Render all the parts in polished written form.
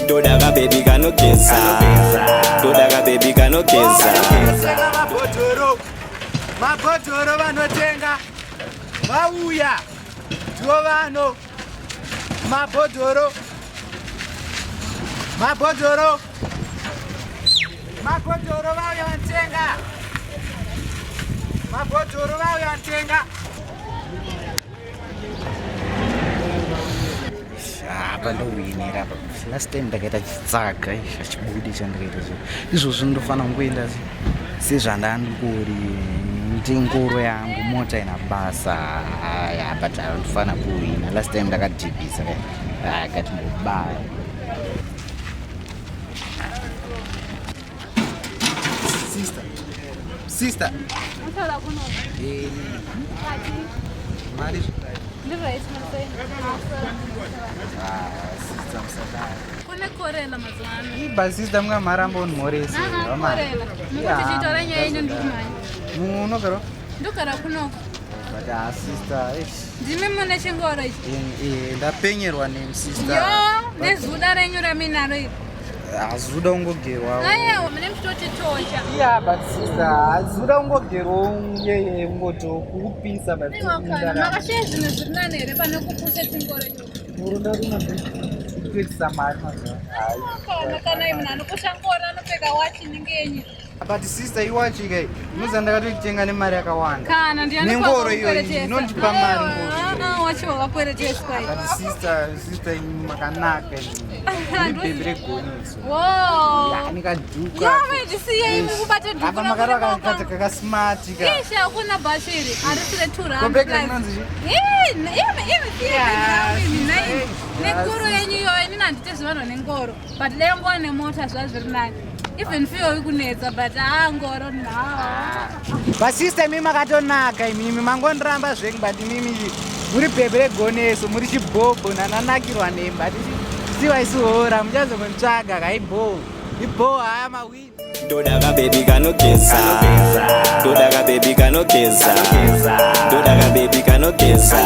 Ndoda kabebi kanogeza, ndoda kabebi kanogeza. Vanotenga mabhodhoro, mabhodhoro vanotenga vauya, ndivo vano mabhodhoro, mabhodhoro, mabhodhoro vauya vanotenga, mabhodhoro vauya vanotenga. Apa ndowinira apa. Last time ndakaita chitsaga chibudi chandakaita zvo izvozvo ndofanira kungoenda sezvandandikuri ndingoro yangu mota ina basa. Haya, but ndofanira kuwina. Last time ndakadhibhisa kati ndobaya. Sister, sister. Eh, mari. Ah, sister, musadaro. Kune korela mazuva ano. Iba sister, mungamaramba unimhorese. Aha, korela. Mukuti chitaura nyaya ino ndikumhanya. Munogara? Ndogara kunoko. But ah, sister, eish. Ndimi mune chingoro ichi. Eh, eh, ndapenyerwa nemi sister. Yo, nezuda renyu raminaro iri. Hazuda ungogerwa. Aiwa, mune muchitoti tocha. Yeah, but sister, hazuda ungogerwa yeye ungoto kukupisa but Aiwa kana makashaya zvinhu zviri nani here pane kupusha chingoro icho. Murunda kutoitisa mari mazuva. Kana kana munhu anopusha ngoro anopfeka wachi inenge yenyu. But sister, iwachi kai unoziva ndakatoitenga nemari yakawanda. Kana ndiani Nengoro iyoyi inondipa mari ngoro. Ah, wachi wakakwereteswa iyi. But sister, sister, imi makanaka imi. Muri bhebhi regonetso. Wow. Yani kadhuka. Yo, maitisiye imi kubata dhuku Apa makarova kakasmart ka. Isha hakuna bashiri harisi retura. Kopfeka rinonzi chii? Nengoro yenyu iyoyo inini handite zvivanhu nengoro but dai nguva nemota zva zviri nani even fiyo ikunetsa but haa ngoro nhaa. But sister, imi makatonaka imimi mangondiramba zvenyu, but imimi muri bhebhi regoneso, muri chibhobho nananakirwa nemi, but siwa isuhora muchazongonitsvaga kaibho ibho haya mawini. Ndoda kabebi kanogeza, ndoda kabebi kanogeza, ndoda kabebi kanogeza,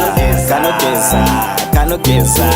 kanogeza, kanogeza.